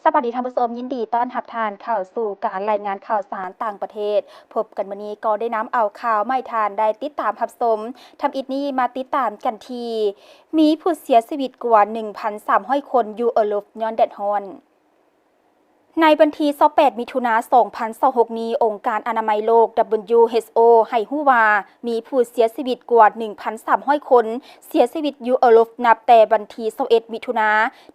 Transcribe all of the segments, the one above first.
ສະບາຍດີທ່ານຜູ້ຊົມ, ຍິນດີຕ້ອນຮັບທ່ານເຂົ້າສູ່ການລາຍງານຂ່າວສານຕ່າງປະເທດ. ພົບກັນມື້ນີ້ກໍໄດ້ນຳເອົາຂ່າວມາໃຫ້ທ່ານໄດ້ຕິດຕາມຮັບຊົມ. ທຳອິດນີ້ມາຕິດຕາມກັນທີ່ ມີຜູ້ເສຍຊີວິດກວ່າໜຶ່ງພັນສາມຮ້ອຍຄົນຢູ່ເອີຣົບຍ້ອນແດດຮ້ອນ. ໃນວັນທີຊາວແປດ ມິຖຸນາ ສອງພັນຊາວຫົກນີ້, ອົງການອະນາໄມໂລກ WHO ໃຫ້ຮູ້ວ່າ ມີຜູ້ເສຍຊີວິດກວ່າໜຶ່ງພັນສາມຮ້ອຍຄົນ ເສຍຊີວິດຢູ່ເອີຣົບນັບແຕ່ວັນທີຊາວເອັດ ມິຖຸນາ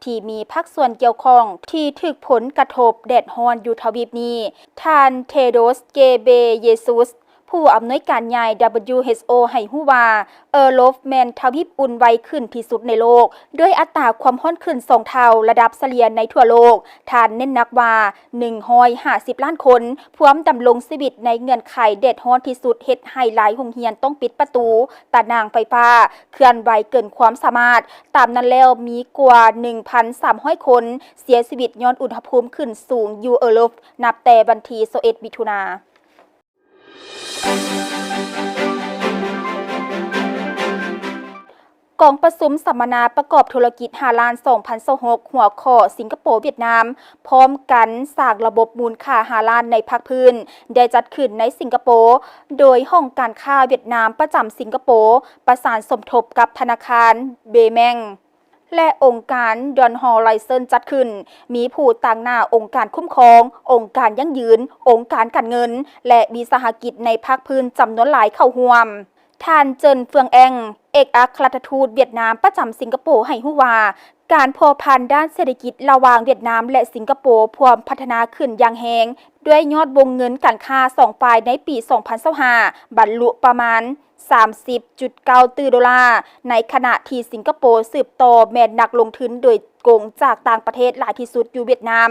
ທີ່ມີພາກສ່ວນກ່ຽວຂ້ອງທີ່ຖືກຜົນກະທົບແດດຮ້ອນຢູ່ທະວີບນີ້. ທ່ານ Tedros Ghebreyesus ຜູ້ອຳນວຍການໃຫຍ່ WHO ໃຫ້ຮູ້ວ່າ ເອີຣົບແມ່ນທະວີບອຸ່ນໄວຂຶ້ນທີ່ສຸດໃນໂລກ, ດ້ວຍອັດຕາຄວາມຮ້ອນຂຶ້ນສອງເທົ່າລະດັບສະເລ່ຍໃນທົ່ວໂລກ. ທ່ານເນັ້ນໜັກວ່າ ໜຶ່ງຮ້ອຍຫ້າສິບລ້ານຄົນພວມດຳລົງຊີວິດໃນເງື່ອນໄຂແດດຮ້ອນທີ່ສຸດ, ເຮັດໃຫ້ຫຼາຍໂຮງຮຽນຕ້ອງປິດປະຕູ, ຕາໜ່າງໄຟຟ້າເຄື່ອນໄຫວເກີນຄວາມສາມາດ. ຕາມນັ້ນແລ້ວ, ມີກວ່າໜຶ່ງພັນສາມຮ້ອຍຄົນເສຍຊີວິດຍ້ອນອຸນຫະພູມຂຶ້ນສູງຢູ່ເອີຣົບ ນັບແຕ່ວັນທີຊາວເອັດ ມິຖຸນາ. ກອງປະຊຸມສຳມະນາປະກອບທຸລະກິດຫ້າລ້ານ ສອງພັນຊາວຫົກ ຫົວຂໍ້ສິງກະໂປ-ຫວຽດນາມ ພ້ອມກັນສ້າງລະບົບມູນຄ່າຫ້າລ້ານໃນພາກພື້ນ ໄດ້ຈັດຂຶ້ນໃນສິງກະໂປ, ໂດຍຫ້ອງການຄ້າຫວຽດນາມປະຈຳສິງກະໂປ ປະສານສົມທົບກັບທະນາຄານ Baamank ແລະ ອົງການ Don Horizon ຈັດຂຶ້ນ, ມີຜູ້ຕາງໜ້າອົງການຄຸ້ມຄອງ, ອົງການຢັ້ງຢືນ, ອົງການການເງິນ ແລະ ວິສາຫະກິດໃນພາກພື້ນຈຳນວນຫຼາຍເຂົ້າຮ່ວມ. ທ່ານ Chen Fuang Eng ເອກອັກຄະລັດຖະທູດຫວຽດນາມປະຈຳສິງກະໂປໃຫ້ຮູ້ວ່າ ການພົວພັນດ້ານເສດຖະກິດລະຫວ່າງຫວຽດນາມ ແລະ ສິງກະໂປ ພວມພັດທະນາຂຶ້ນຢ່າງແຮງ, ດ້ວຍຍອດວົງເງິນການຄ້າສອງຝ່າຍໃນປີສອງພັນຊາວຫ້າ ບັນລຸປະມານ ສາມສິບຈຸດເກົ້າຕື້ໂດລາ, ໃນຂະນະທີ່ສິງກະໂປສືບຕໍ່ແມ່ນນັກລົງທຶນໂດຍກົງຈາກຕ່າງປະເທດຫຼາຍທີ່ສຸດຢູ່ຫວຽດນາມ.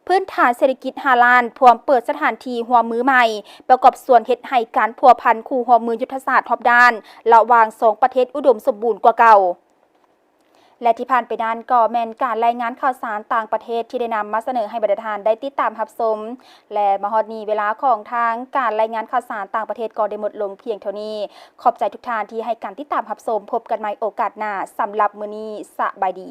ພື້ນຖານເສດຖະກິດຫ້າລ້ານ ພວມເປີດສະຖານທີ່ຮ່ວມມືໃໝ່, ປະກອບສ່ວນເຮັດໃຫ້ການພົວພັນຄູ່ຮ່ວມມືຍຸດທະສາດຮອບດ້ານລະຫວ່າງສອງປະເທດອຸດົມສົມບູນກວ່າເກົ່າ. ແລະ ທີ່ຜ່ານໄປນັ້ນກໍແມ່ນການລາຍງານຂ່າວສານຕ່າງປະເທດທີ່ໄດ້ນຳມາສະເໜີໃຫ້ບັນດາທ່ານໄດ້ຕິດຕາມຮັບຊົມ. ແລະ ມາຮອດນີ້ເວລາຂອງທາງການລາຍງານຂ່າວສານຕ່າງປະເທດກໍໄດ້ໝົດລົງພຽງເທົ່ານີ້. ຂອບໃຈທຸກທ່ານທີ່ໃຫ້ການຕິດຕາມຮັບຊົມ. ພົບກັນໃໝ່ໂອກາດໜ້າ. ສຳລັບມື້ນີ້ ສະບາຍດີ.